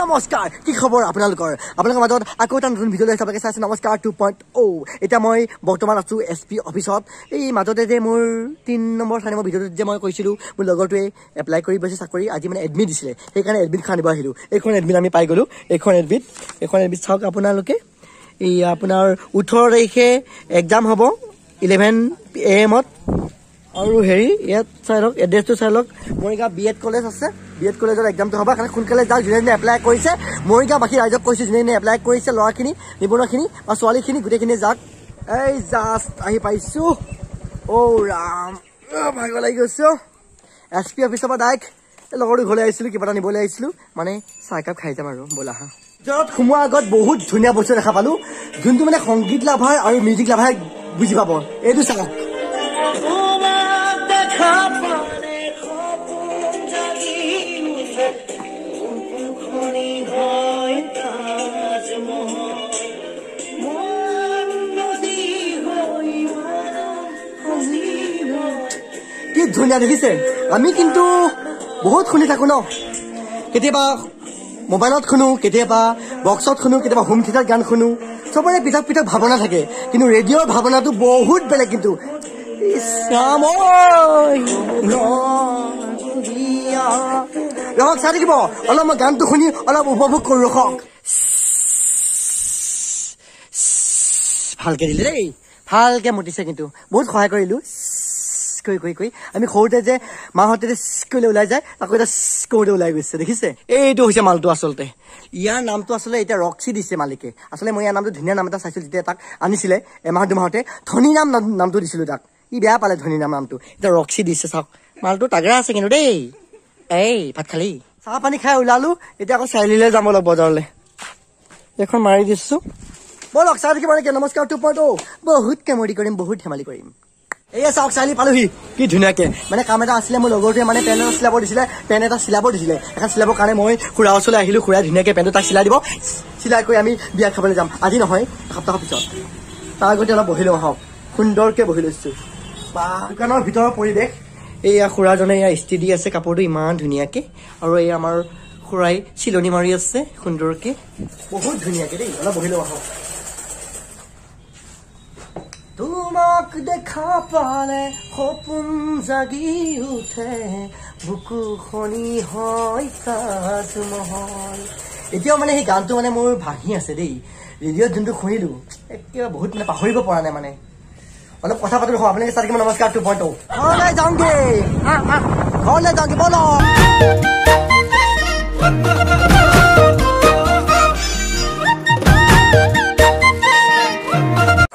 নমস্কাৰ, কি খবৰ আপোনালোকৰ? আপোনালোকৰ মাজত আকৌ এটা নতুন ভিডিঅ' লৈ চাবকে চাইছে। নমস্কাৰ 2.0। এতিয়া মই বৰ্তমান আছোঁ এছ পি অফিচত। এই মাজতে যে মোৰ 3 নম্বৰ 4 নম্বৰ ভিডিঅ'টোত যে মই কৈছিলোঁ মোৰ লগৰটোৱে এপ্লাই কৰি গৈছে চাকৰি, আজি মানে এডমিট দিছিলে, সেইকাৰণে এডমিটখন আনিব আহিলোঁ। এইখন এডমিট আমি পাই গ'লোঁ। এইখন এডমিট চাওক আপোনালোকে। এই আপোনাৰ 18 তাৰিখে এক্সাম হ'ব 11 AM ত। আৰু হেৰি ইয়াত চাই লওক, এড্ৰেছটো চাই লওক। মৰিগাঁও বি এড কলেজ আছে, বি এড কলেজত এক্সামটো হ'ব। কাৰণে সোনকালে যাওক, যোনে যোনে এপ্লাই কৰিছে। মৰিগাঁওবাসী ৰাইজক কৈছোঁ, যোনে যোনে এপ্লাই কৰিছে, ল'ৰাখিনি, নিবনুৱাখিনি বা ছোৱালীখিনি, গোটেইখিনি যাওক। এই জাষ্ট আহি পাইছোঁ। অ' ৰাম, ভাগৰ লাগি গৈছোঁ। এছ পি অফিচৰ পৰা ডাইৰেক্ট লগৰটো ঘৰলৈ আহিছিলোঁ, কিবা এটা নিবলৈ আহিছিলোঁ, মানে চাহ একাপ খাই যাম আৰু। ব'লা হা। ভিতৰত সোমোৱাৰ আগত বহুত ধুনীয়া বস্তু দেখা পালোঁ, যোনটো মানে সংগীত লাভাৰ আৰু মিউজিক লাভাৰ বুজি পাব। এইটো চাওক। কি ধুনীয়া দেখিছে। আমি কিন্তু বহুত শুনি থাকো ন, কেতিয়াবা মোবাইলত শুনো, কেতিয়াবা বক্সত শুনো, কেতিয়াবা হোম থিয়েটাৰত গান শুনো। চবৰে পৃথক পৃথক ভাৱনা থাকে, কিন্তু ৰেডিঅ'ৰ ভাৱনাটো বহুত বেলেগ। কিন্তু ৰখক, চাই থাকিব অলপ, মই গানটো শুনি অলপ উপভোগ কৰোঁ। ৰখক, ভালকে দিলে দেই, ভালকে মতিছে, কিন্তু বহুত সহায় কৰিলোঁ। কৰি কৰি কৰি আমি সৰুতে যে মাহঁতে যে কৰিলে ওলাই যায়, আকৌ এতিয়া কৰোঁতে ওলাই গৈছে, দেখিছে। এইটো হৈছে মালটো। আচলতে ইয়াৰ নামটো আচলতে এতিয়া ৰক্সি দিছে মালিকে। আচলতে মই ইয়াৰ নামটো ধুনীয়া নাম এটা চাইছিলোঁ যেতিয়া তাক আনিছিলে এমাহ দুমাহতে, ধনী নাম নামটো দিছিলোঁ তাক। ই বেয়া পালে ধনী নাম নামটো, এতিয়া ৰক্সি দিছে। চাওক, মালটো তাগৰা আছে কিন্তু দেই। এই ভাত খালি, চাহ পানী খাই ওলালো। এতিয়া আকৌ চাৰিআলিলৈ যাম অলপ বজাৰলৈ। এইখন মাৰি দিছোঁ। ব'লক, চাই থাকিব নেকি। নমস্কাৰ 2.0। বহুত কেমৰি কৰিম, বহুত ধেমালি কৰিম। এয়া চাওক, চাৰিআলি পালোহি। কি ধুনীয়াকে মানে কাম এটা আছিলে, মোৰ লগৰটোৱে মানে পেণ্ট এটা চিলাব দিছিলে, পেণ্ট এটা চিলাব দিছিলে। এখন চিলাবৰ কাৰণে মই খুৰা ওচৰলৈ আহিলোঁ। খুৰাই ধুনীয়াকে পেণ্টটো তাক চিলাই দিব। চিলাই কৰি আমি বিয়া খাবলৈ যাম। আজি নহয়, এসপ্তাহৰ পিছত। তাৰ আগতে অলপ বহি লওঁ আহক। সুন্দৰকে বহি লৈছোঁ। বা দোকানৰ ভিতৰৰ পৰিৱেশ। এইয়া খুৰাজনে এয়া ইস্ত্ৰি দি আছে কাপোৰটো ইমান ধুনীয়াকে। আৰু এই আমাৰ খুৰাই চিলনি মাৰি আছে সুন্দৰকে, বহুত ধুনীয়াকে দেই। অলপ বহি লওঁ আহক। তোমাক দেখা পালে সপোন জাগি উঠে, বুকুখনি হয় তাজমহল। এতিয়াও মানে সেই গানটো মানে মোৰ ভাহি আছে দেই। ৰেডিঅ'ত যোনটো শুনিলোঁ, একেবাৰে বহুত মানে পাহৰিব পৰা নাই। মানে অলপ কথা পাতো ৰখো, আপোনালোকে চাই থাকিব। নমস্কাৰ 2.0। ঘৰলৈ যাওঁগে, ঘৰলৈ যাওঁগে, ব'লক।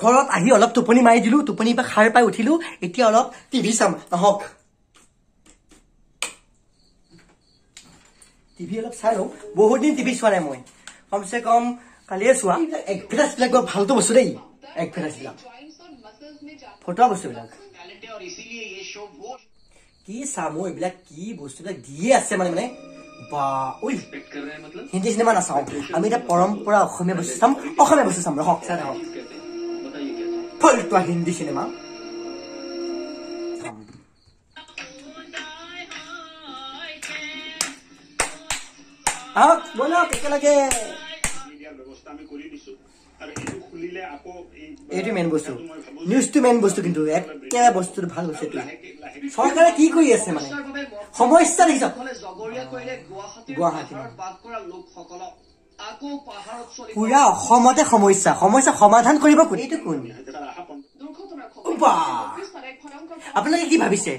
ঘৰত আহি অলপ টোপনি মাৰি দিলো, টোপনিৰ পৰা সাৰ পাই উঠিলো। এতিয়া অলপ টিভি চাম আহক। টিভি অলপ চাই লওঁ, বহুত দিন টিভি চোৱা নাই মই, কমচে কম কালিয়ে চোৱা। এডভাৰটাইজবিলাক বৰ ভালটো বস্তু দেই, এডভাৰটাইজবিলাক ফটোৱা বস্তুবিলাক কি চাম এইবিলাক, কি বস্তুবিলাক দিয়ে আছে মানে মানে বা ঐ। হিন্দী চিনেমা নাচাওঁ আমি, এতিয়া পৰম্পৰা অসমীয়া বস্তু চাম, অসমীয়া বস্তু চাম। ৰখক, চাই থাকক। ফলটোৱা হিন্দী চিনেমা আহক, ব'লক একেলগে। এইটো মেইন বস্তু, নিউজটো মেইন বস্তু, কিন্তু একেবাৰে বস্তুটো ভাল বস্তু। এইটো চৰকাৰে কি কৰি আছে মানে সমস্যা দেখিছ। গুৱাহাটী পুৰা অসমতে সমস্যা, সমস্যা সমাধান কৰিব কোন? এইটো কোন? আপোনালোকে কি ভাবিছে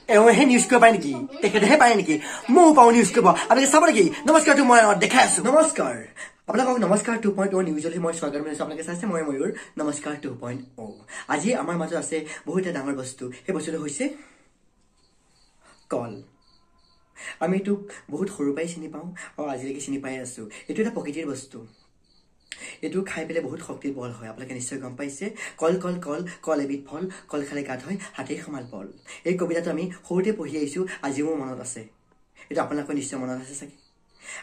এওঁহে নিউজ কৰিব পাৰে নেকি? তেখেতেহে পাৰে নেকি? ময়ো পাওঁ নিউজ কৰিব। আপোনালোকে চাব নেকি? নমস্কাৰ, মই দেখাই আছো। নমস্কাৰ আপোনালোকক, নমস্কাৰ 2.0 নিউজলৈ মই স্বাগতম জনাইছোঁ। আপোনালোকে চাইছে মই ময়ূৰ। নমস্কাৰ 2.0। আজি আমাৰ মাজত আছে বহুত এটা ডাঙৰ বস্তু। সেই বস্তুটো হৈছে কল। আমি এইটোক বহুত সৰুৰ পৰাই চিনি পাওঁ আৰু আজিলৈকে চিনি পাই আছোঁ। এইটো এটা প্ৰকৃতিৰ বস্তু। এইটো খাই পেলাই বহুত শক্তিৰ বল হয়, আপোনালোকে নিশ্চয় গম পাইছে। কল কল কল কল এবিধ ফল, কল খালে গাত হয় হাতীৰ সমান বল। এই কবিতাটো আমি সৰুতে পঢ়ি আহিছোঁ, আজিও মোৰ মনত আছে। এইটো আপোনালোকৰ নিশ্চয় মনত আছে চাগে।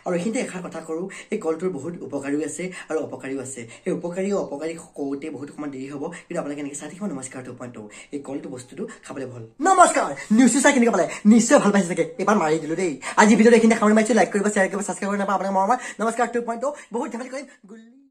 আৰু এইখিনিতে এষাৰ কথা কৰোঁ, এই কলটোৰ বহুত উপকাৰীও আছে আৰু অপকাৰীও আছে। সেই উপকাৰী আৰু অপকাৰী কওঁতে বহুত অকণমান দেৰি হ'ব, কিন্তু আপোনালোকে এনেকৈ চাই থাকিব। নমস্কাৰ টু পইণ্ট, এই কলটো বস্তুটো খাবলৈ ভাল। নমস্কাৰ, নিউজটো চাই কেনেকুৱা পালে? নিশ্চয় ভাল পাইছে চাগে। এবাৰ মাৰি দিলোঁ দেই। আজি ভিডিঅ'টো এইখিনিতে সামৰণি মাৰিছোঁ। লাইক কৰিব, শ্বেয়াৰ কৰিব, ছাবস্ক্ৰাইব কৰিব নাপাব। আপোনাক মৰমৰ নমস্কাৰ টু পইণ্ট। বহুত ধেমালি কৰিম।